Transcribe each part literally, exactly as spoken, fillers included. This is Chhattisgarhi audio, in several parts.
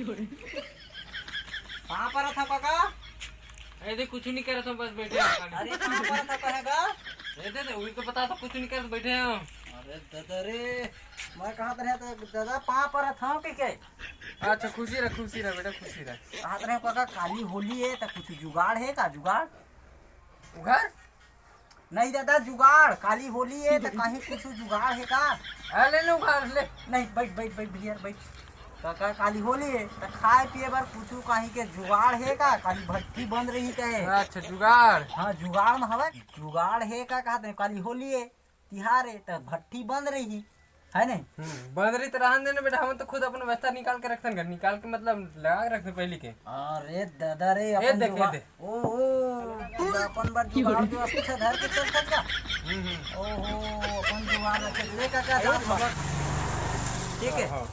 कहाँ पर था काका? ए दे, कुछ नहीं करत हूँ, बस बैठे हैं खाली। अरे, कहाँ पर था कहेगा? ए दे दे, वही तो बता, तो कुछ नहीं करत, बैठे हैं। अरे दादा रे, मैं कहत रहे तो दादा, पाँव पर था के के? अच्छा, खुशी रह, खुशी रह बेटा, खुशी रह। कहत रहे काका, काली होली है, तो कुछ जुगाड़ है का, जुगाड़? उघार? नहीं दादा, जुगाड़, काली होली है, तो कहीं कुछ जुगाड़ है का? हाँ, ले ले उघार, ले। नहीं, बैठ, बैठ, बैठ भैया, बैठ। काका, काली होली है, तो खाए पिए बर कुछ कहीं के जुगाड़ है का? काली भट्टी बंद रही कहे। अच्छा, जुगाड़। हाँ, जुगाड़ में हवा, जुगाड़ है का कहते हैं, काली होली है, तिहार है, तो भट्टी बंद रही, है नहीं? हम्म, बंद रही तो रहन देना बेटा, हम तो खुद अपन व्यवस्था निकाल के रखते हैं, निकाल के मतलब लगा के रखते पहले के। अरे दादा रे, ए अपन देख, ए जुगाड़, देख। ओ, ओ, अपन बर जुगाड़ व्यवस्था धर के चल सकता। हम्म, हम्म। ओहो, अपन जुगाड़ रखे, ले काका, जात हवा। ठीक है। हाँ।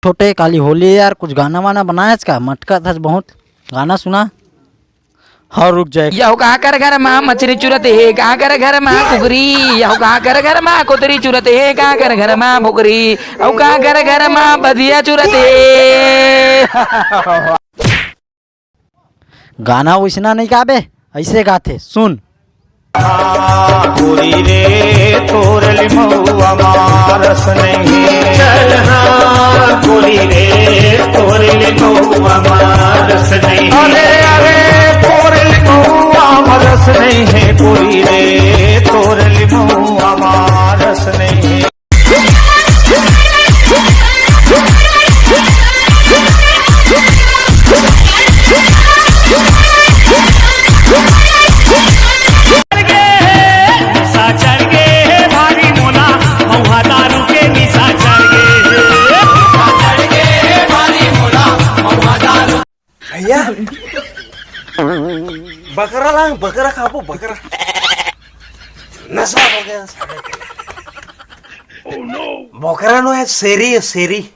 छोटे, काली होली है यार, कुछ गाना वाना बनाएच का? मटका था बहुत, गाना सुना। हाँ, रुक जाए। यहू काकर घर मा मछरी चुरत हे, काकर घर मा कुकरी, यहू काकर घर मा कुतरी चुरत हे, काकर घर मा भुकरी, अउ काकर घर मा बधिया चुरत हे। गाना वैसना नहीं गाबे, ऐसे गाथे, सुन। गोरी रे, तोर लिमउआ मा रस नहीं हे। चल हाँ, गोरी रे, तोर लिमउआ मा रस नहीं हे। अरे, अरे, तोर लिमउआ मा रस नहीं हे, गोरी रे, तोर लिमउआ मा रस नहीं हे। भैया, बकरा ला, बकरा खाबो, बकरा। नशा हो गया साले के। बोकरा नो है, शेरी है, शेरी।